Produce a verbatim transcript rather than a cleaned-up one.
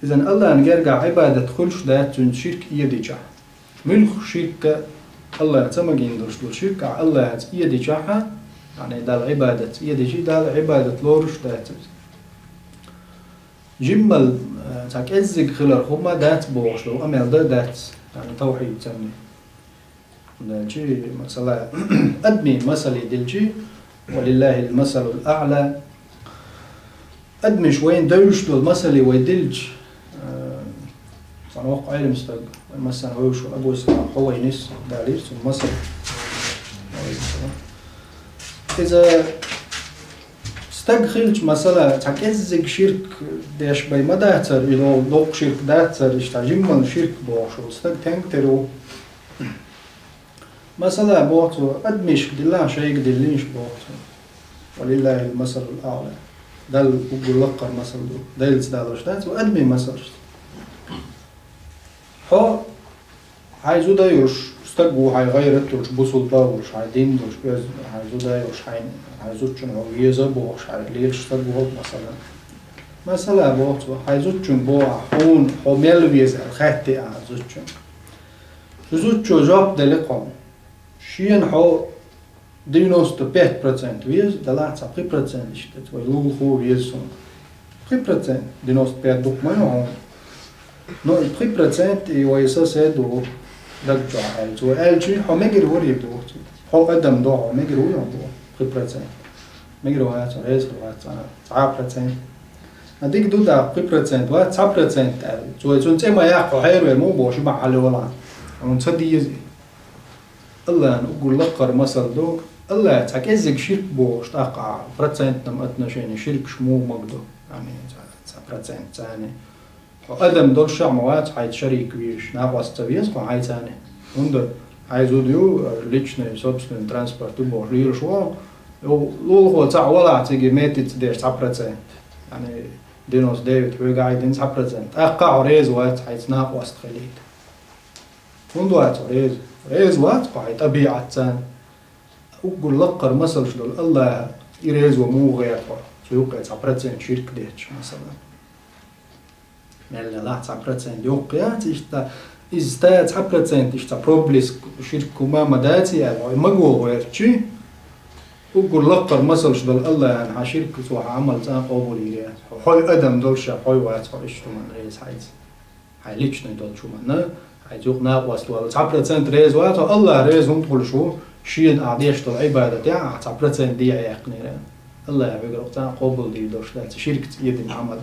Изан Аллахьан гергахь Ӏибадат хуьлуш дац цуьнца ширк эдичахь. Муьлхха ширк а, Аллахьца магийна долуш долу ширк а Аллахьца эдичахь, яъни Далла Ӏибадатца эдичи, Далла Ӏибадат лоруш дац иза. Жиммал, э, цхьа кӀеззиг хилар хӀумма дац бохуш долу къамел дан дац, яъни тавхьид санна. Делчи, масала, адамийн масале делчи, «Ва лиллахил масалул аъла». Адамаш вайна девзаш долу масале вай делча, э, цхьана воккха Ӏелам стаг, вай массарна вевзаш волу Абу Исхьакъ Хувайнис далийра цуьнан масал. Иза стаг хилча, масала, цхьа кӀеззиг ширк деш бен ма дацара, и доккха ширк дацара, иштта жиммал ширк бохуш волу стаг тенга тера ву. Масала, боху цо, адамашка дилла, шайга диллийша, боху цо. «Ва лиллахил масалул аъла». Далла уггар лаккхара масал ду. Делаца далош дац, ва адамийн масалш. Хьо, хьайн зуда йолуш стаг ву, хьайн гӀайрат йолуш, бусулба а волуш, хьайн дин долуш, оьзда, хьайн зуда йолуш, хьайн, хьайн зудчун хьо веза а бохуш, хьайн лелаш стаг ву, масала. Масала, боху цо, хьайн зудчуьнга боху ахь, хьуна хьо мел веза аьлла, хаьттий ахь зудчуьнга. Цу зудчо жоп делира хьуна: «Шена хьо девяносто пять процент веза, делахь цхьа пхи процент иштта вай лулахо веза суна». Пхи процент, девяносто пять дукха ма ю хьуна. Но и пхи процент и вай сосед ву, даг чохь аьлла. Цо аьлчи, хьо мегар варий боху цо. Хьо адам до, хьо мегар вуй хьо боху, пхи процент. Мегар вац, реза вац, цхьа, цхьа процент. А дика ду да, пхи процент вац, цхьа процент аьлла. Цо цунна цӀе ма яккха, хьо хьервер муха боху, ши бахьа хьалавала. Хьуна ца деза. Аллахьан уггар лаккхара масал ду, Аллахь цхьа кӀеззиг ширк бохуш, тӀаккха процентном отношении ширкаш муха магадо, яъни цхьа, цхьа процент царна. Хьо адам долуш а ма вац, хьайца шарик везаш, накъост ца веза хьо хьайцани. ХӀунда хьайн зуда ю, личный, собственный транспорт ю бохуш лелаш ву, лулахо цхьаъ валахь цига метица деш цхьа процент. Яъни девяносто девять хьоьга хьайдина цхьа процент. ТӀаккха хьо реза вац, хьайца накъост хилийта. ХӀунда вац хьо реза? Реза вац хьо хьайн тӀабиӀатца. Уггар лаккхара масалш долу Аллахь, и резо муха гӀерта хьо, цу юккъе цхьа процент ширк детташ, масала. Мел делахь цхьа процент йоккха яц иштта, иза ста цхьа процент иштта проблеск ширк хӀума ма даций аьлла, хьо и маго гӀертачи, уггар лаккхара масалш долу Аллахьан хьан ширк, цо хьан Ӏамал цӀан къобалйийр яц. Хьо, хьо адам долуш а, хьо вац хьо иштта хӀуманна реза хьайца. Хьайн личный долчу хӀуманна, хьайца юкъа накъост вала. Цхьа процент реза вац хьо, Аллахь реза хӀунда хуьлуш ву, шена ахь деш долу Ӏибадатехь ахь цхьа процент дехьа яьккхинера. Аллахь вегара цӀан къобалдийр долуш дац, ширкца эдина Ӏамал.